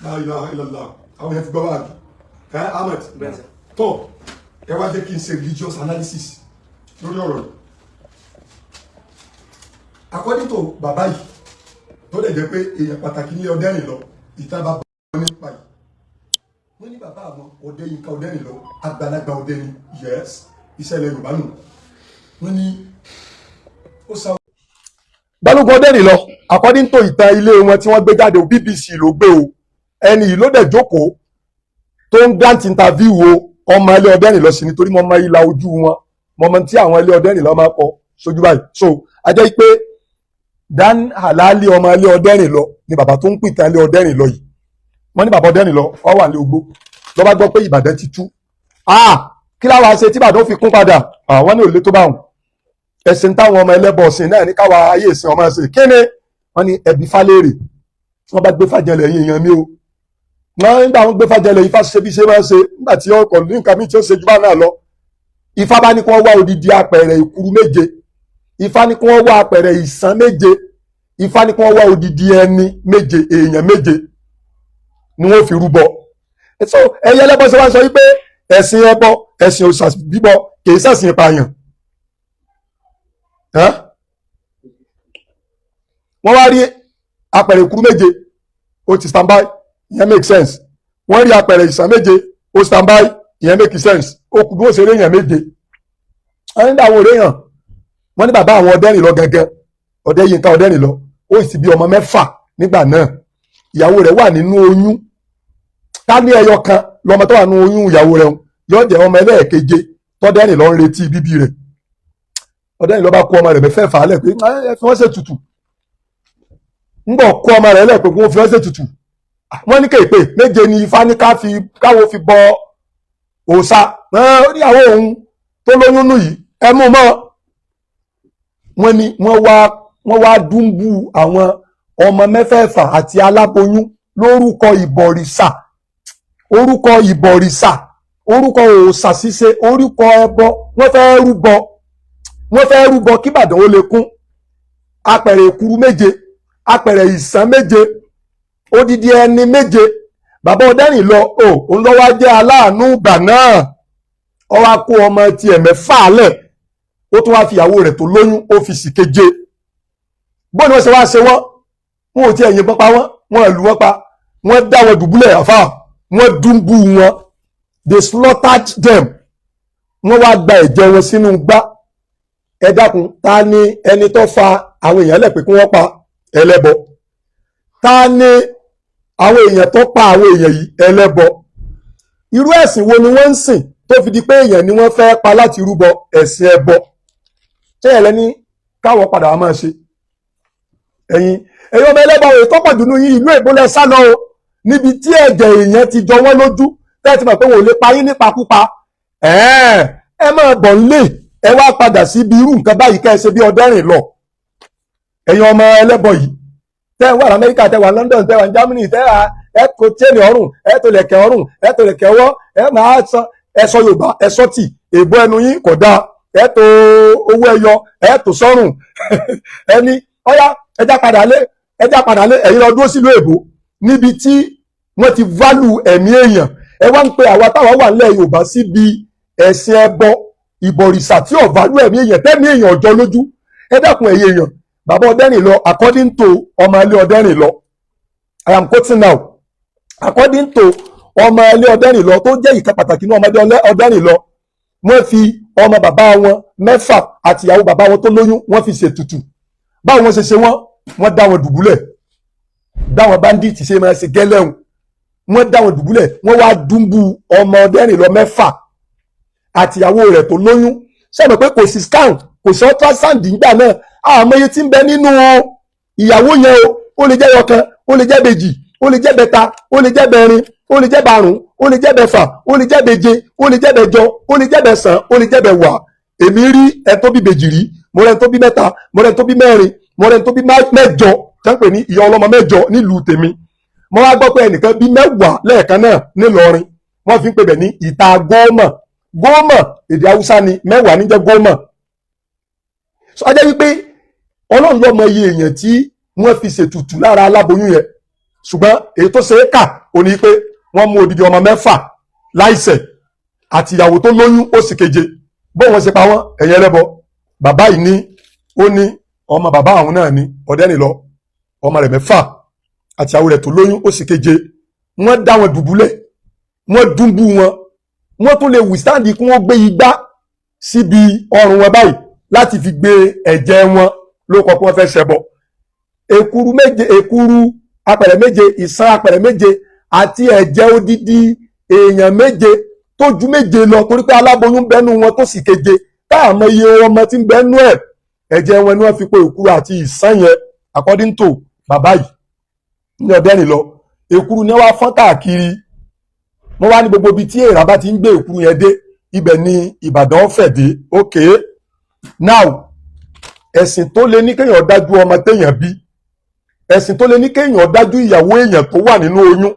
La ilaha illallah. Àwọn yẹn ti gbọ́ báyìí ẹ. Ahmed tó ẹ wá jẹ́ kí n ṣe religious analysis lórí ọ̀rọ̀ yìí. According to bàbá yìí, tó dẹ̀ jẹ́ pé èèyàn pàtàkì ní Ọdẹ́rìn lọ, ìtàn bàbá wọn nípa yìí, wọ́n ní bàbá àwọn Ọdẹ́yìnká Ọdẹ́rìn lọ, àgbàlagbà ọdẹ ni. Yes, ìṣẹ̀lẹ̀ Yorùbá nù. Wọ́n ní ó sá. Balógun Ọdẹ́rìn lọ, according to ìtàn ilé wọn tí wọ́n gbé jáde o, BBC ló gbé o. Ẹni yìí ló dẹ̀ jókòó tó ń grant interview o. Ọmọ ilé Ọdẹ́rìn lọ sí, nítorí mo mọ ìlà ojú wọn, mo mọ tí àwọn ilé Ọdẹ́rìn lọ máa kọ sójú báyìí. So a jẹ́ pé Dan Halali ọmọ ilé Ọdẹ́rìn lọ ni bàbá tó ń pìtàn ilé Ọdẹ́rìn lọ yìí. Wọ́n ní bàbá Ọdẹ́rìn lọ ọ wà ní ogbó, ló bá gbọ́ pé Ìbàdàn ti tú. Ah, kí láwa ṣe tí Ìbàdàn fi kún padà? Àwọn ní òlé tó bá wọn. Ẹ̀sìn táwọn ọmọ ẹlẹ́bọ ọ̀sìn náà ní káwa ayé ìsìn ọmọ ṣe. Kí ni wọ́n ní? Ẹbí falẹ́rè. Wọ́n bá gbé fàjẹlẹ̀ yín èèyàn mi o. Wọ́n nígbà wọ́n gbé fàjẹlẹ̀, Ifá ṣe bí ṣe máa ń ṣe nígbà tí ọkọ̀ ní nǹkan míì tí ó ṣe jù bá náà lọ. Ifá bá ní kí wọ́n wá odidi apẹ̀rẹ̀ ìkuru méje, Ifá ní kí wọ́n wá apẹ̀rẹ̀ ìsàn méje, Ifá ní kí wọ́n wá odidi ẹni méje, èèyàn méje ni wọ́n fi rúbọ. So ẹyẹ ẹlẹ́bọ ṣe wá sọ wípé ẹ̀sìn ẹbọ, ẹ̀sìn òòṣà bíbọ kìí ṣẹ̀sìn ìpààyàn. Ẹ́? Wọ́n wá rí apẹ̀rẹ̀ ìkuru méje, ó ti stand by, ìyẹn make sense. Wọ́n rí apẹ̀rẹ̀ ìsàn méje, ó stand by. Ìyẹn make sense. Ó kù bí wọ́n ṣe rí èèyàn méje. Wọ́n ní àwọn òréyàn, wọ́n ní bàbá àwọn Ọdẹ́rìnlọ gẹ́gẹ́, Ọdẹ́yinká Ọdẹ́rìnlọ, ó sì bí ọmọ mẹ́fà nígbà náà. Ìyàwó rẹ̀ wà nínú oyún. Ká ní ẹyọ kan lọmọ tó wà nínú oyún ìyàwó rẹ̀ yóò jẹ́ ọmọ ẹlẹ́ẹ̀keje tọ́dẹ́rìnlọ ń retí bíbí rẹ̀. Ọdẹ́rìnlọ bá kó ọmọ rẹ̀ mẹ́fẹ̀ẹ̀fà lẹ̀ pé ẹ fi wọ́n ṣe tutù. Ń bọ̀ kó ọmọ rẹ̀ lẹ̀ pé wọ́n fi wọ́n ṣe tutù. Wọ́n ní kéèpé méje ni ifá ní ká fi káwo fi bọ òòṣà. Ó ní àwọn òun tó lóyún nù yìí, ẹ mú mọ́. Wọ́n ní wọ́n wá dúnbù àwọn ọmọ mẹ́fẹ̀ẹ̀fà àti aláboyún lórúkọ ìbọ̀rìṣà, orúkọ ìbọ̀rìṣà, orúkọ òòṣà ṣíṣe, orúkọ ẹbọ. Wọ́n fẹ́ rúbọ, wọ́n fẹ́ rúbọ kí Ìbàdàn ó lè kún. Apẹ̀rẹ̀ èkuru méje, apẹ̀rẹ̀ ìsàn méje, odidi ẹni méje. Bàbá Ọdẹ́rìnlọ o, òun ló wá jẹ́ aláàánú ìgbà náà. Ó wá kó ọmọ tiẹ̀ mẹ́fà lẹ̀, ó tún wá fi ìyàwó rẹ̀ tó lóyún, ó fi sì keje. Bóun ni wọ́n ṣe wá ṣe wọ́n? Wọn ò tiẹ̀ yìnbọn pa wọ́n, wọ́n lù wọ́n pa, wọ́n dá wọn dùbúlẹ̀ àfà, wọ́n dúnbù wọn. They slaughtered them. Wọ́n wá gba ẹ̀jẹ̀ wọn sínú gbá. Ẹ dákun, ta ni ẹni tó fa àwọn èèyàn lẹ̀ pé kí wọ́n pa ẹlẹ́bọ? Ta ni àwọn èèyàn tó pa àwọn èèyàn yìí? Ẹlẹ́bọ. Irú ẹ̀sìn wo ni wọ́n ń sìn tó fi di pé èèyàn ni wọ́n fẹ́ pa láti rúbọ? Ẹ̀sìn ẹbọ. Ṣé ẹ lẹ́ni káwọn padà wá máa ṣe? Ẹ̀yin ọmọ ẹlẹ́bọ òye tó pọ̀ jù nínú yín, ìlú èbó lẹ sá lọ o, níbi tí ẹ̀jẹ̀ èèyàn ti jọ wọ́n lójú, tẹ́ ti mọ̀ pé wọn ò lè pa yín nípakúpa. Ẹ máa bọ̀ nílé, ẹ wá padà síbi irú nǹkan báyìí, kẹ́ ẹ ṣe bí Ọdẹ́rìnlọ. Ẹ̀yin ọmọ ẹlẹ́bọ yìí tẹ́ ẹ wà ní Amẹ́ríkà, tẹ́ wà ní London, tẹ́ wà ní Germany, tẹ́ wà, ẹ kò chain ọrùn, ẹ tó lẹ̀kẹ̀ ọrùn, ẹ tó lẹ̀kẹ̀ ọwọ́, ẹ máa sọ, ẹ sọ Yorùbá, ẹ sọ tì èbó, ẹnu yín kò dáa. Ẹ tó owó ẹyọ, ẹ tó sọ́rùn. Ẹni ọyá, ẹjá padà lé, ẹjá padà lé. Ẹ̀yin lọ dúró sílùú èbó níbi tí wọ́n ti value ẹ̀mí èèyàn. Ẹ wá ń pe àwa táwa wà nílẹ̀ Yorùbá síbi ẹ̀sìn ẹbọ ìbọ̀rìṣà tí ò value ẹ̀mí èèyàn, tẹ́mí èèyàn ọjọ́ lójú. Ẹ dákun, ẹ̀yin èèyàn, bàbá Ọdẹ́rìnlọ, according to ọmọ ilé Ọdẹ́rìnlọ, I am quoting now, according to ọmọ ilé Ọdẹ́rìnlọ tó jẹ́ ìkan pàtàkì ní ọmọdé Ọdẹ́rìnlọ, wọ́n fi ọmọ bàbá wọn mẹ́fà àti ìyàwó bàbá wọn tó lóyún, wọ́n fi ṣètùtù. Báwo wọ́n ṣe ṣe wọ́n? Wọ́n dá wọn dùbúlẹ̀, dáwọn bandit ṣe máa ṣe gẹ́lẹ́hùn. Wọ́n dá wọn dùbúlẹ̀, wọ́n wá dúnbù ọmọ Ọdẹ́rìnlọ mẹ́fà àti ìyàwó rẹ̀ tó lóyún. Sẹ́mi pé kò sí scan, kò sí ultrasound nígbà náà? Àmọ́ iye tí ń bẹ nínú ìyàwó yẹn o, ó lè jẹ́ ọ̀kan, ó lè jẹ́ bèjì, ó lè jẹ́ bẹta, ó lè jẹ́ bẹrin, ó lè jẹ́ bàrún, ó lè jẹ́ bẹfà, ó lè jẹ́ beje, ó lè jẹ́ bẹjọ, ó lè jẹ́ bẹsàn, ó lè jẹ́ bẹwàá. Èmi rí ẹni tó bí bèjì rí, mo rẹ́ni tó bí mẹ́ta, mo rẹ́ni tó bí mẹ́rin, mo rẹ́ni tó bí mẹ́jọ, tẹ́ ń pè ní ìyá ọlọ́mọ mẹ́jọ nílùú tèmi. Mo wá gbọ́ pé ẹnìkan bí 10 lẹ́ẹ̀kan náà nílọrin. Wọ́n fi ń pè bẹ̀ ní ìta gómọ̀. Gómọ̀, èdè Haúsá ni, 10 níjẹ́ gómọ̀. So a jẹ́ wípé Ọlọ́run ló mọ iye èèyàn tí wọ́n fi ṣètùtù lára aláboyún yẹn. Ṣùgbọ́n èyí tó ṣe é kà ó ní pé wọ́n mú odidi ọmọ mẹ́fà láìṣẹ̀ àti ìyàwó tó lóyún, ó sì keje. Bó wọ́n ṣe pa wọ́n? Ẹ̀yẹ ẹlẹ́bọ, bàbá yìí ní, ó ní ọmọ bàbá àwọn náà ní Ọ̀dẹ́rìnlọ, ọmọ rẹ̀ mẹ́fà àti ìyàwó rẹ̀ tó lóyún, ó sì keje. Wọ́n dá wọn dùbúlẹ̀, wọ́n dúnbú wọn. Wọ́n tún lè withstand kí wọ́n gbé igbá síbi ọrùn wọn báyìí láti fi gbé ẹ̀jẹ̀ wọn ló kọ pé wọ́n fẹ́ ṣẹbọ. Èkuru méje, èkuru apẹ̀rẹ̀ méje, ìsàn apẹ̀rẹ̀ méje àti ẹ̀jẹ̀ odidi èèyàn méje tó ju méje lọ, torí pé aláboyún bẹ́nu wọn tó sì keje, táàmọ́ iye ọmọ tí ń bẹ́nu ẹ̀. Ẹ̀jẹ̀ wọn ni wọ́n fi pé èkuru àti ìsàn yẹn, according to bàbá yìí ní Ọdẹ́rìnlọ. Èkuru ni wọ́n wá fọ́n káàkiri. Wọ́n wá ní gbogbo ibi tí èèrà bá ti ń gbé èkuru yẹn dé, ibẹ̀ ni Ìbàdàn fẹ̀ dé. Okay, now, ẹ̀sìn tó lè ní kéèyàn dájú ọmọ téèyàn bí, ẹ̀sìn tó lè ní kéèyàn dájú ìyàwó èèyàn tó wà nínú oyún,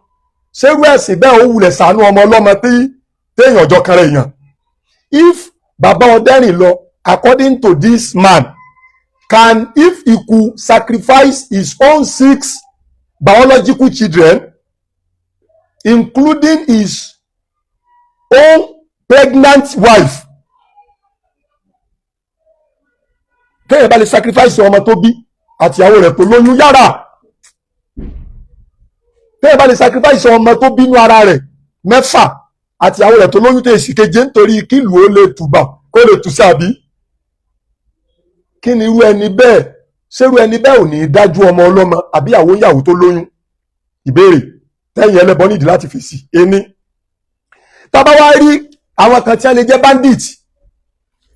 ṣérú ẹ̀sìn bẹ́ẹ̀ ó wulẹ̀ ṣàánú ọmọ ọlọ́mọ tí téèyàn jọ kan rẹ̀ èèyàn? If bàbá Ọdẹ́rìnlọ, according to this man, can, if he could sacrifice his own six biological children, including his own pregnant wife, kéèyàn bá lè sacrifice ọmọ tó bí àti ìyàwó rẹ̀ tó lóyún yára, téèyàn bá lè sacrifice ọmọ tó bínú ara rẹ̀ mẹ́fà. Àti àwọn rẹ̀ tó lóyún tó èsì keje nítorí kílù ó lè tùbà kó lè tù sábì. Kí ni irú ẹni bẹ́ẹ̀? Ṣérú ẹni bẹ́ẹ̀ ò ní í dájú ọmọ ọlọ́mọ àbí àwọn ìyàwó tó lóyún? Ìbéèrè tẹ́yìn ẹlẹ́bọ nídìí láti fèsì. Ení tábà wá rí àwọn kan tí wọ́n lè jẹ́ bandit,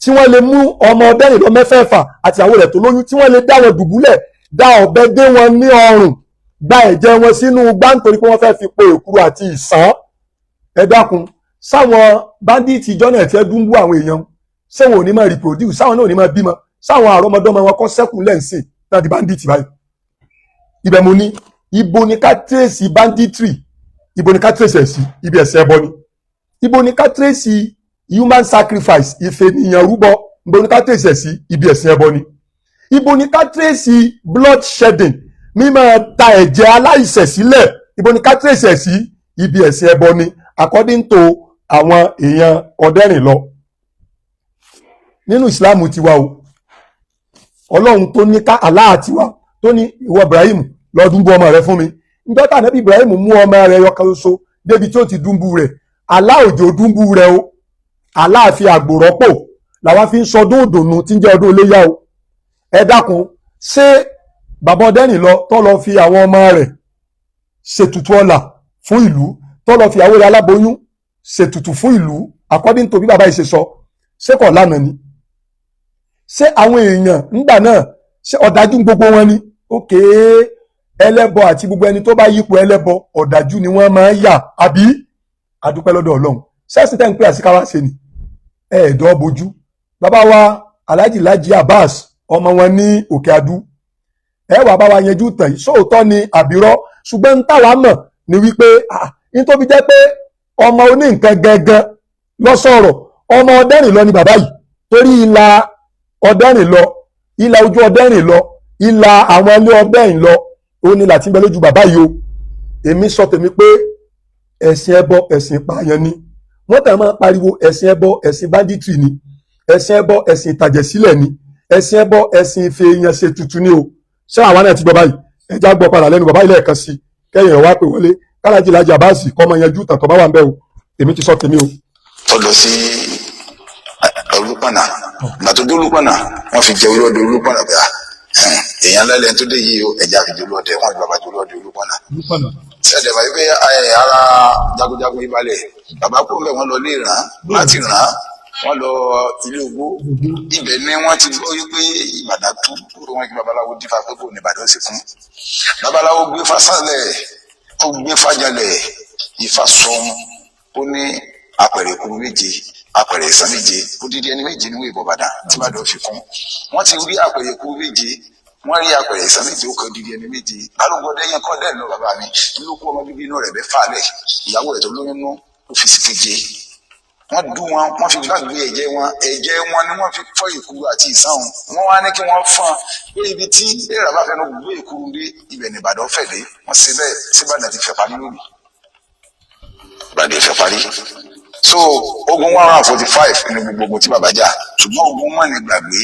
tí wọ́n lè mú ọmọ ọdẹ́rìn lọ mẹ́fẹ̀ẹ̀fà àti àwọn rẹ̀ tó lóyún, tí wọ́n lè dá wọn dùbúlẹ̀, dá ọ̀bẹ dé wọn ní ọrùn, gba ẹ̀jẹ̀ wọn sínú gbá nítorí pé wọ́n fẹ́ fi po èkuru àti ìsán, ẹ dákun, sáwọn bandit ìjọ náà tí ẹ dúnbú àwọn èèyàn, ṣé wọn ò ní máa reproduce? Sáwọn náà ò ní máa bímọ? Sáwọn àrọmọdọ́mọ wọn kọ́ sẹ́kù lẹ́ǹsìn náà di bandit báyìí? Ibẹ̀ mo ní, ibo ni ká trace banditry? Ibo ni ká trace ẹ̀ sí? Ibi ẹ̀sẹ̀ ẹbọ ni. Ibo ni ká trace human sacrifice, ìfènìyàn rúbọ? Ibo ni ká trace ẹ̀ sí? Ibi ẹ̀sìn ẹbọ ni. Ibo ni ká trace blood shedding, mímọ́ ta ẹ̀jẹ̀ aláìṣẹ̀ sílẹ̀? Ibo ni ká trace ẹ̀ sí? Ibi ẹ̀sìn ẹbọ ni, according to àwọn èèyàn ọ̀dẹ́rìn lọ. Nínú ìsìláàmù tiwa o, Ọlọ́run tó ní ká Allah tiwa tó ní, "Ìwọ Ibrahim, lọ dúnbú ọmọ rẹ fún mi." Níjọ́ tá Ànábì Ibrahim mú ọmọ rẹ̀ yọkan ṣoṣo débi tí ó ti dúnbú rẹ̀, Allah ò jẹ́ ó dúnbú rẹ̀ o. Allah fi àgbò rọ́pò, làwa fi ń sọdún òdùnnú tí ń jẹ́ ọdún iléyá o. Ẹ dákun, ṣé bàbá ọdẹ́rìn lọ tó lọ fi àwọn ọmọ rẹ̀ ṣètùtù ọlà fún ìlú, tó lọ fi àwọn rẹ̀ aláboyún ṣètùtù fún ìlú, according to bí bàbá yìí ṣe sọ, ṣé kò lánàá ni? Ṣé àwọn èèyàn ńgbà náà, ṣé ọ̀dájú gbogbo wọn ni? Ókè, ẹlẹ́bọ àti gbogbo ẹni tó bá yípo ẹlẹ́bọ, ọ̀dájú ni wọ́n máa ń yà, àbí? Adúpẹ́ lọ́dọ̀ Ọlọ́run. Sẹ́sìn tẹ́ ń pè àsìkáwá ṣe ni ẹ̀ẹ́dọ́ bojú. Bàbá wa Alhaji Laji Abbas, ọmọ wọn ní Òkè Adú, ẹ wà bá wa yanjú tàn yìí, sóòótọ́ ni àbírọ́? Ṣùgbọ́n ń táwa mọ̀ ni wípé ní tó fi jẹ́ pé ọmọ oní nǹkan gangan lọ́sọ̀rọ̀, ọmọ ọdẹ́rìn lọ ni bàbá yìí, torí ìlà ọdẹ́rìn lọ, ìlà ojú ọdẹ́rìn lọ, ìlà àwọn ilé ọdẹ́rìn lọ, ó ní láti ń bẹ lójú bàbá yìí o. Èmi sọ tèmi pé ẹ̀sìn ẹbọ, ẹ̀sìn ìpààyàn ni. Wọ́n tẹ̀ máa pariwo ẹ̀sìn ẹbọ, ẹ̀sìn banditry ni, ẹ̀sìn ẹbọ, ẹ̀sìn ìtàjẹ̀sílẹ̀ ni, ẹ̀sìn ẹbọ, ẹ̀sìn ìfẹ́ èèyàn ṣe tuntun ni o. Ṣé àwa náà ti gbọ́ báyìí? Ẹja gbọ́ padà lẹ́nu bàbá ilé ẹ̀kan sí, kẹ́yìn ẹ̀ wá pè wọlé, kálájì Lájì Àbáàsì kọ́ ọmọ yanjú tàtọ́ bá wà ń bẹ́ o. Èmi ti sọ tèmi o. Tó lọ sí Olúpọ̀nà, ìgbà tó dé Olúpọ̀nà, wọ́n fi jẹ olóde Olúpọ̀nà pé èèyàn lẹ́lẹ́ tó dé yìí o, ẹ̀jẹ̀ àfi jẹ olóde. Wọ́n fi bàbá jẹ olóde Olúpọ̀nà. Sẹ́dẹ̀ báyìí pé ara jagunjagun ìbalẹ̀ bàbá kó mbẹ́, wọ́n lọ lé ìràn láti ràn wọ́n lọ ilé ogbó. Ibẹ̀ ni wọ́n ti gbọ́ wípé Ìbàdàn tú kúrò. Wọn kí babaláwo dífá pé kò ní Ìbàdàn sì fún babaláwo gbé fásálẹ̀, ó gbé fàjálẹ̀. Ifá sọ̀hún, ó ní apẹ̀rẹ̀ kuru 7, apẹ̀rẹ̀ ìsàn 7, odidi ẹni 7 ní wọ́n ìbọn Ìbàdàn tí Ìbàdàn fi kún. Wọ́n ti rí apẹ̀rẹ̀ kuru 7, wọ́n rí apẹ̀rẹ̀ ìsàn 7, ó kọ odidi ẹni 7. Alógbòde yẹn kọ́ dẹ́ẹ̀ lọ. Bàbá mi ló kó ọmọ bíbí inú rẹ̀ bẹ́ fàlẹ̀, ìyàwó rẹ̀ tó lóyún nú, ó fi sí keje. Wọ́n dún wọn, wọ́n fi gbàgbé ẹ̀jẹ̀ wọn. Ẹ̀jẹ̀ wọn ni wọ́n fi fọ́ ìkuru àti ìsàn. Wọn wá ní kí wọ́n fọ́n pé ibi tí èèrà bá fẹnu gbé ìkuru dé, ibẹ̀ ní Ìbàdàn fẹ̀ dé. Wọ́n ṣe bẹ́ẹ̀. Síbàdàn ti fẹ̀ parí lónìí? Ìbàdàn fẹ̀ parí. So ogun 145 ní gbogbo ogun tí bàbá jà, ṣùgbọ́n ogun mọ̀ ní gbàgbé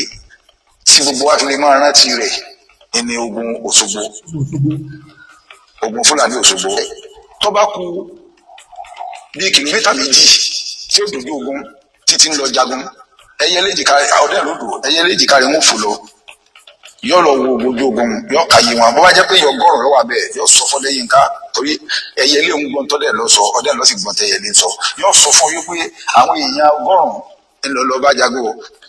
tí gbogbo wa fi lè máa rántí rẹ̀ ní ogun Òṣogbo, ogun Fúlàní Òṣogbo. Tó bá kù bíi kìlómítà 2 tí ó dojú ogun títí ń lọ jagun, ẹyẹ léjìká ọdẹ lódò, ẹyẹ léjìká rẹ̀ ń fò lọ, yóò lọ wo ojú ogun, yóò ka yé wọn. Bó bá jẹ́ pé yọ 100 lọ́wọ́ abẹ́, yóò sọ fọdẹ yín ká, torí ẹyẹ lé ń gbọ́n tọ́dẹ̀ lọ sọ, ọdẹ lọ sì gbọ́n tẹ́yẹ lé ń sọ. Yóò sọ fún yín pé àwọn èèyàn 100 ń lọ lọ bá jago.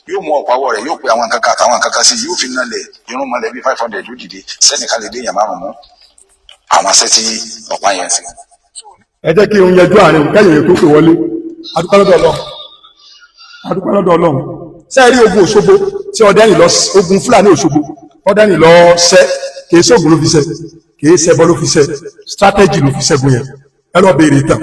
Yóò mú ọ̀pá wọ̀ rẹ̀, yóò pe àwọn kankan àtàwọn kankan sí, yóò fi nalẹ̀ irun mọ́lẹ̀ bíi 500 yóò dìde sẹ́nìkan lè dé èèyàn 5 mú àwọn asẹ́ tí ọ̀pá yẹn sí. Ẹ jẹ́ kí n yanjú àárín kẹ́yìn yẹn tó pè wọlé. Adúpẹ́ lọ́dọ̀ Ọlọ́run, adúpẹ́ lọ́dọ̀ Ọlọ́run. Ṣé ẹ rí ogun Òṣogbo tí ọdẹ́rìn lọ, ogun Fúlàní Òṣogbo ọdẹ́rìn lọ ṣẹ́, kìí ṣoògùn ló fi ṣẹ́, kìí ṣẹbọ ló fi ṣẹ́, strategy ló fi ṣẹ́gun yẹn. Ẹ lọ béèrè ìtàn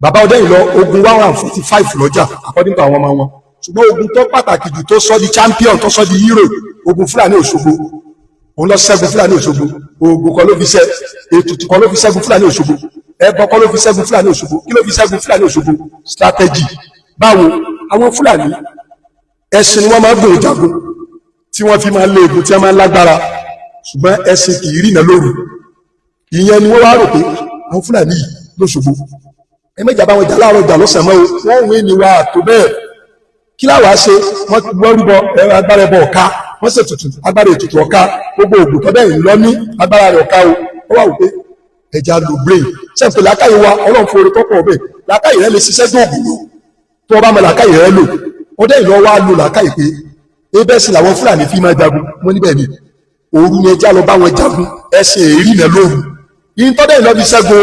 bàbá ọdẹ́rìn lọ. Ogun 145 lọ́jà according to àwọn ọmọ wọn, ṣùgbọ́n ogun tó pàtàkì jù, tó sọ di champion, tó sọ di hero, ogun Fúlàní Òṣogbo. Òun lọ ṣẹ́gun Fúlàní Òṣogbo. Oògùn kan ló fi ṣẹ́, ètùtù kan ló fi ṣẹ́gun Fúlàní Òṣogbo, ẹbọ kan ló fi ṣẹ́gun Fúlàní Òṣogbo. Kí ló fi ṣẹ́gun Fúlàní Òṣogbo? Strategy. Báwo? Àwọn Fúlàní, ẹṣin ni wọ́n máa ń gùn jagun, tí wọ́n fi máa ń lé egun, tí wọ́n máa ń lágbára, ṣùgbọ́n ẹṣin kì í rìnà lóru. Ìyẹn ni wọ́n wá rò pé àwọn Fúlàní yìí lóṣogbo Ẹ méjì àbáwọn ìjà láàárọ̀ ìjà lọ́sàn-án mọ́ o, wọ́n wí ni wa tó bẹ́ẹ̀. Kí láwàá ṣe? Wọ́n rúbọ agbára ẹbọ ọ̀ka, wọ́n ṣe tutù agbára ètùtù ọ̀ka, gbogbo ògùn tó bẹ́ẹ̀ lọ ní agbára rẹ̀ ọ̀ka o. Ó wà wípé ẹja lo brain sẹ́ǹpẹ̀ làákàyè wa, Ọlọ́run fún orí tọ́pọ̀ ọbẹ̀, làákàyè rẹ lè ṣiṣẹ́ dóògùn lò tó o bá mọ làákàyè rẹ lò. Ọdẹ ìlọ wa lo làákàyè pé ebẹ́ sì làwọn Fúlàní fi máa jagun, wọ́n níbẹ̀ ni òru ni ẹja lọ bá wọn jagun, ẹsẹ̀ èrí nà lóru. Yìí tọ́dẹ̀ ìlọ fi ṣẹ́gun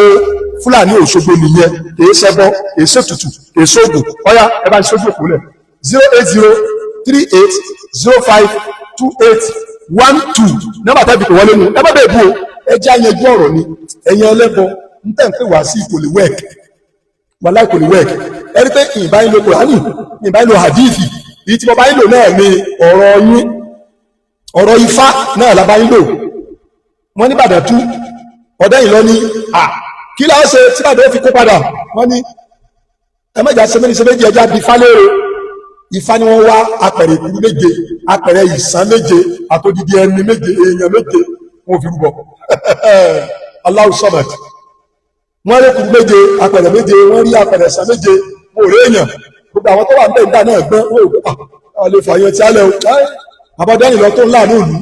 Fúlàní Òṣogbo nìyẹn. Kìí ṣẹbọ, kìí ṣètùtù, kìí ṣoògùn. Ọ̀yá ẹ bá ń ṣojú òkú lẹ̀ 08038052812, nọ́mbà tẹ́bi kò wọlé nu. Ẹ bá bẹ́ẹ̀ bú o, ẹ jẹ́ àyànjú ọ̀rọ̀ ni. Ẹ̀yin ẹlẹ́bọ ń tẹ̀ ń pè wá sí kò lè wẹ́ẹ̀kì, wàláì kò lè wẹ́ẹ̀kì. Ẹ rí pé ìbá yín lo Kùránì, ìbá yín lo hadithi, èyí tí mo bá yín lò náà ni ọ̀rọ̀ yín, ọ̀rọ̀ Ifá náà la bá yín lò. Wọ́n ní Ìbàdàn tú ọ̀dẹ́ yìí lọ ní à kí láá ṣe tí Ìbàdàn ó fi kó padà. Wọ́n ní ẹ mẹ́jà ṣe méjì ṣe méjì, ẹja bí falẹ́rò. Ifá ni wọ́n wá apẹ̀rẹ̀ ìkúrú méje, apẹ̀rẹ̀ ìsán méje, àtòdìdí ẹni méje, èèyàn méje, wọn ò fi rúbọ. Allahu Samad. Wọ́n rí kúrú méje, apẹ̀rẹ̀ méje, wọ́n rí apẹ̀rẹ̀ ìsán méje, wọn ò rí èèyàn. Gbogbo àwọn tó wà níbẹ̀ nígbà náà gbọ́n, wọn ò gbọ́ àwọn lè fààyàn tí a lẹ̀ o. Àbọ̀dẹ́yìn lọ tó ń láàánú ìlú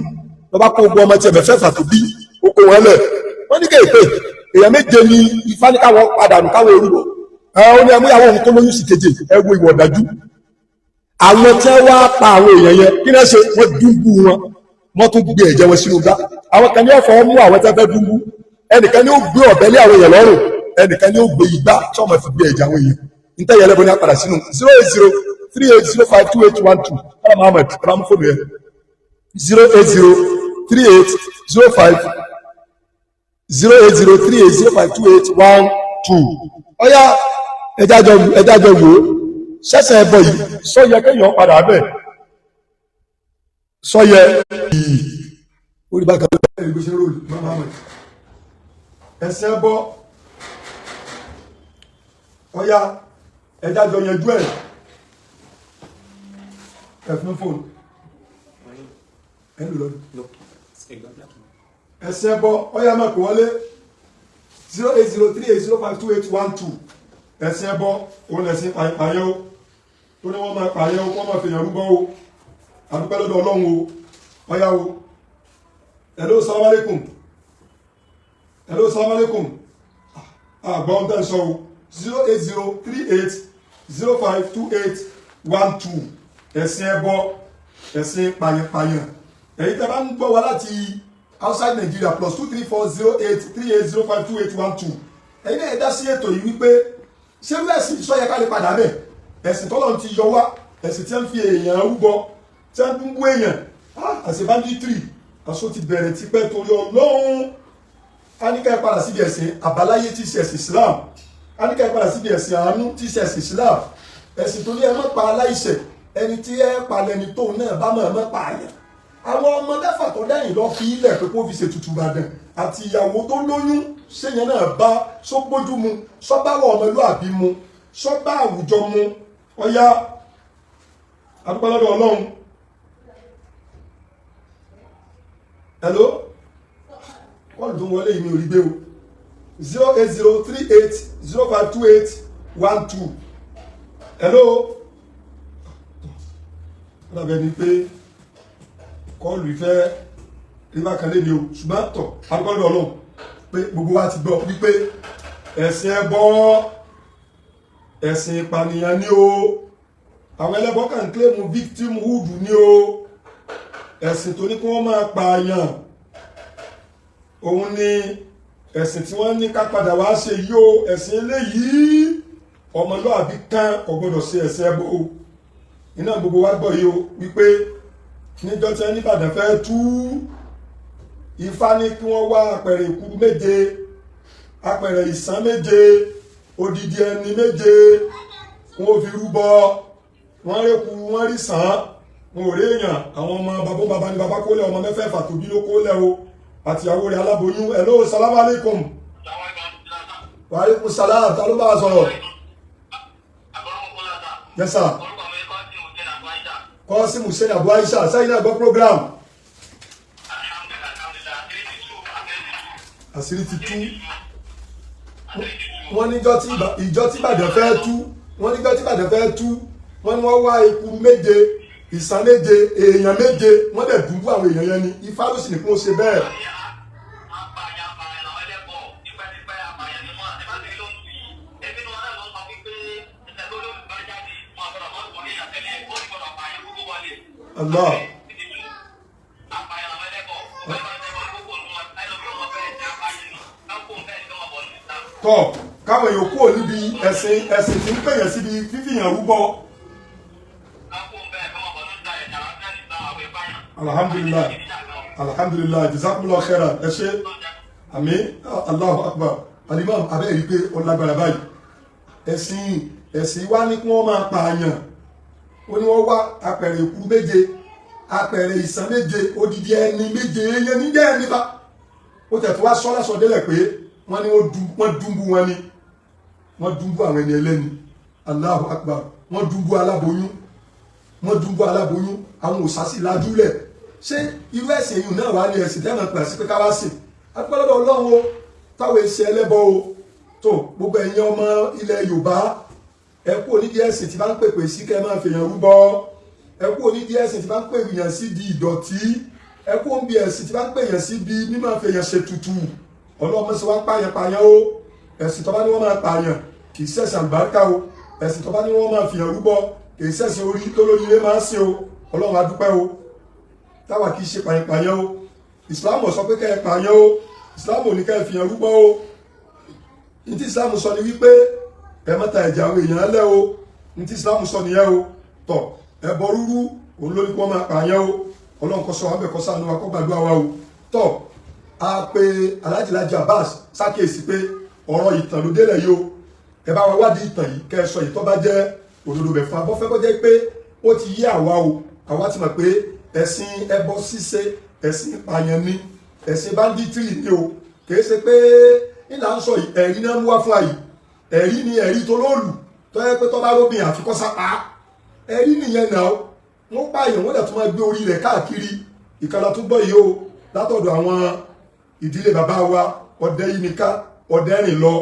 lọ bá kó gbogbo ọmọ tiẹ̀ mẹ́fẹ̀ẹ̀fà tó bí ó kó wọn lẹ̀. Wọ́n ní kéèpé èèyàn méje ni Ifá ní káwọn padà nù káwọn orúbọ. Ẹ ó ní ẹmú ìyàwó òun tó lóyún sí keje. Ẹ wo ìwọ̀ ọ̀dájú. Àwọn tí wọ́n wá pa àwọn èèyàn yẹn, kí náà ṣe? Wọ́n dúnbú wọn, wọ́n tún gbé ẹ̀jẹ̀ wọn sínú gbá. Àwọn kan ní ọ̀fọ̀ mú àwọn tí wọ́n fẹ́ dúnbú, ẹnìkan ní ó gbé ọ̀bẹ lé àwọn èèyàn lọ́rùn, ẹnìkan ní ó gbé igbá tí wọ́n máa fi gbé ẹ̀jẹ̀ àwọn èèyàn. Ntẹ́yẹ ẹlẹ́bọn ní apàdà sínú 08038052812. Ọlọ́ Muhammed ọlọ́ mú fóònù yẹn 0803805 08038052812. Ọ̀yá ẹja jọ wò ó, ṣẹ̀ṣẹ̀ ẹbọ yìí sọyẹ kéèyàn padà bẹ̀ sọyẹ yìí orí bá kan ẹsẹ̀ ẹbọ. Ọ̀yá ẹja jọ yanjú ẹ̀. Ẹ̀fún fóònù ẹ̀ ń lò lọ́dún ẹsẹ̀ ẹbọ. Ọ̀yá máa pè wọlé 08038052812. Ẹ̀sìn ẹbọ òun lẹ̀sìn pààyàn o, tó ní wọ́n máa pààyàn o, wọ́n máa fèèyàn rúbọ o. Àdúpẹ́ lọ́dọ̀ Ọlọ́run o. Ọ̀yá o. Hello, salaam alaikum. Hello, salaam alaikum. Àgbọ̀n tẹ́ ń sọ o. 08038052812. Ẹ̀sìn ẹbọ, ẹ̀sìn pààyàn-pààyàn. Ẹ̀yin tẹ́ bá ń gbọ́ wa láti outside Nigeria, +2340838052812. Ẹ̀yin náà ẹ dá sí ètò yìí wípé ṣé irú ẹ̀sìn sọ́yẹ ká lè padà bẹ̀? Ẹ̀sìn tọ́lọ́run ti yọ wá, ẹ̀sìn tí wọ́n fi èèyàn rúbọ, tí wọ́n ń bú èèyàn, àṣẹ banditry aṣọ ti bẹ̀rẹ̀ tipẹ́. Torí Ọlọ́run, a ní ká ẹ padà síbi ẹ̀sìn àbáláyé tí í ṣe ẹ̀sìn Islam. A ní ká ẹ padà síbi ẹ̀sìn àánú tí í ṣe ẹ̀sìn Islam, ẹ̀sìn tó ní ẹ má pa aláìṣẹ̀, ẹni tí ẹ pa lẹni tóun náà bá mọ̀ ẹ má pa àyàn. Àwọn ọmọ mẹ́fà tó dẹ́yìn lọ fi ilẹ̀ pé kó fi ṣètùtù Ìbàdàn àti ìyàwó tó lóyún, ṣéyẹn náà bá sógbójú mu, sọ́báwọ̀ ọmọlúàbí mu, sọ́bá àwùjọ mu? Ọ̀yá, adúpẹ́ lọ́dọ̀ Ọlọ́run. Hello, kọ́ọ̀lù tó ń wọlé yìí mi ò rí gbé o. 08038052812. Hello, ó dàbẹ̀ ni pé kọ́ọ̀lù ìfẹ́ rí bákan lé ní o, ṣùgbọ́n tọ̀, adúpẹ́ lọ́dọ̀ Ọlọ́run pé gbogbo wa ti gbọ́ wípé ẹ̀sìn ẹbọ, ẹ̀sìn ìpànìyàn ni o. Àwọn ẹlẹ́bọ kàn ń claim victimhood ni o. Ẹ̀sìn tó ní kí wọ́n máa pààyàn òun ni ẹ̀sìn tí wọ́n ní ká padà wá ṣe yìí o. Ẹ̀sìn eléyìí, ọmọlúàbí kan kò gbọdọ̀ ṣe ẹ̀sìn ẹbọ o. Iná gbogbo wa gbọ́ yìí o wípé níjọ́ tí wọ́n ní Ìbàdàn fẹ́ tú, Ifá ní kí wọ́n wá apẹ̀rẹ̀ ìkuru méje, apẹ̀rẹ̀ ìsán méje, odidi ẹni méje, wọn ò fi rúbọ. Wọ́n rékù, wọ́n rí sàn án, wọn ò rí èèyàn. Àwọn ọmọ bàbá bàbá ni bàbá kólẹ̀, ọmọ mẹ́fẹ̀ẹ̀fà tó bí ló kólẹ̀ o, àtìyàwó rẹ̀ aláboyún. Hello, salaam alaikum. Wa alaikum salam. Ta ló bá wa sọ̀rọ̀? Yes sir. Kọ́sí Hussein Abu Aisha, sẹ́yìn náà gbọ́ program. Àṣírí ti tú. Wọ́n níjọ́ tí ìjọ tí Ìbàdàn fẹ́ tú, wọ́n níjọ́ tí Ìbàdàn fẹ́ tú, wọ́n ní wọ́n wá eku méje, ìsàn méje, èèyàn méje, wọ́n dẹ̀ dùnbú àwọn èèyàn yẹn ni. Ifá ló sì ní kí wọ́n ṣe bẹ́ẹ̀. Allah. Tọ́ káwọn èèyàn kúrò níbi ẹ̀sìn, ẹ̀sìn tí ń pèyàn síbi fífìyàn rúbọ. Alhamdulilayi, alhamdulilayi, jazakumullahu khairan. Ẹ ṣe àmì. Allahu akbar. Alimam abẹ́ yìí pé ó lágbára báyìí. Ẹ̀sìn, ẹ̀sìn wa ní kí wọ́n máa pààyàn. Ó ní wọ́n wá apẹ̀rẹ̀ èkú méje, apẹ̀rẹ̀ ìsàn méje, odidi ẹni méje, eyín níjẹ́ ẹni bá ó tẹ̀ tó wá sọ́ lásọ délẹ̀ pé wọ́n ní wọ́n dúnbú wọn ni, wọ́n dúnbú àwọn ẹni ẹlẹ́ni. Allahu akbar. Wọ́n dúnbú aláboyún, wọ́n dúnbú aláboyún. Àwọn òsásì lajúlẹ̀. Ṣé irú ẹ̀sìn èyí náà wà ní ẹ̀sìn tẹ́lẹ̀ pẹ̀ sí pé ká wá sìn? Adúpẹ́ lọ́dọ̀ Ọlọ́run o, táwọn èsì ẹlẹ́bọ o. Tó gbogbo ẹ̀yin ọmọ ilẹ̀ Yorùbá, ẹ kú onídìí ẹ̀sìn tí bá ń pèpè sí kẹ́ ẹ máa fèèyàn rúbọ. Ẹ kú onídìí ẹ̀sìn tí bá ń pèèyàn sí di ìdọ̀tí. Ẹ kú onídìí ẹ̀sìn tí bá ń pèèyàn sí bí mímọ́ fèèyàn ṣe tutù. Ọlọ́mọ sí wá ń pààyàn pààyàn o. Ẹ̀sìn tó bá ní wọ́n máa pààyàn kì í ṣẹ̀sìn àlùbáríkà o. Ẹ̀sìn tó bá ní wọ́n máa fìyàn rúbọ kì í ṣẹ̀sìn orí tó lórí ilé máa ń sìn o. Ọlọ́run a dúpẹ́ o, táwa kì í ṣe pààyàn pààyàn o. Ìsìláàmù sọ pé kẹ́ ẹ pààyàn o. Ìsìláàmù ò ní kẹ́ ẹ fìyàn rúbọ o. Ní tí ìsìláàmù sọ ni wípé ẹ má ta ẹ̀jẹ̀ àwọn èèyàn lẹ́ o. Ní tí ìsìláàmù sọ nìyẹn o. Tọ̀ ẹbọ rúrú òun ló ní kí wọ́n máa pààyàn o. Ọlọ́run kó ṣọ́ wa bẹ̀, kó ṣàánú wa, kó gbàdúrà wa o. Tọ̀ a pe Alhaji Laji Abbas ṣàkíyèsí pé ọ̀rọ̀ ìtàn ló délẹ̀ yìí o. Ẹ bá wa wádìí ìtàn yìí, kẹ́ ẹ sọ ìtọ́ bá jẹ́ òdodo bẹ̀ fún abọ́fẹ́ kó jẹ́ pé ó ti yé àwa o. Àwa ti mọ̀ pé ẹ̀sìn ẹbọ ṣíṣe, ẹ̀sìn ìpààyàn ni, ẹ̀sìn banditry ni o. Kì í ṣe pé ìlà ń sọ yìí, ẹ̀rí náà mú wá fún àyè. Ẹ̀rí ni ẹ̀rí tó lóòlù tó yẹ pé tó bá róbìn àfikọ́ sápá. Ẹ̀rí nìyẹn náà. Wọ́n pààyàn, wọ́n dẹ̀ tún máa gbé orí rẹ̀ káàkiri. Ìkàlà tó gbọ́ yìí o látọ̀dọ̀ àwọn ìdílé bàbá wa Ọdẹ́yìnká Ọdẹ́rìnlọ.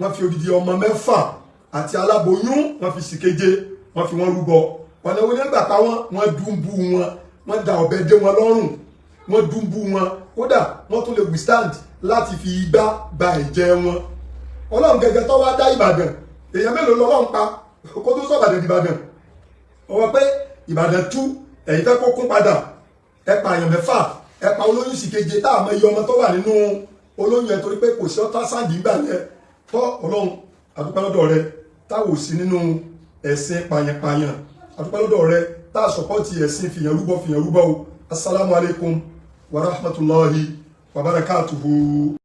Wọ́n fi odidi ọmọ mẹ́fà àti aláboyún, wọ́n fi sìkeje, wọ́n fi wọ́n rúbọ. Ọ̀nà wo ni wọ́n gbà pa wọ́n? Wọ́n dúnbú wọn, wọ́n da ọ̀bẹ dé wọn lọ́rùn, wọ́n dúnbú wọn. Kódà wọ́n tún lè withstand láti fi igbá gba ẹ̀jẹ̀ wọn. Ọlọ́run gẹ́gẹ́ tó wá dá Ìbàdàn, èèyàn mélòó lọ́lọ́run pa kó tó sọ Ìbàdàn d'Ìbàdàn? Ọwọ́ pé Ìbàdàn tú, ẹ̀yin fẹ́ kó kún padà. Ẹ pa èèyàn mẹ́fà, ẹ pa olóyún sì keje, tá àmọ́ iye ọmọ tó wà nínú olóyún ẹ, torí pé kò sí ọ́tá sáǹdì ńgbà yẹn. Tọ́ Ọlọ́run, àdúpẹ́ lọ́dọ̀ rẹ táwọn ò sí nínú ẹ̀sìn pààyàn-pààyàn. Àdúpẹ́ lọ́dọ̀ rẹ tá a sọpọ́tì ẹ̀sìn fìyàn rúbọ fìyàn rúbọ o. Assalamu alaikum wa rahmatulahi wa barakatuhu.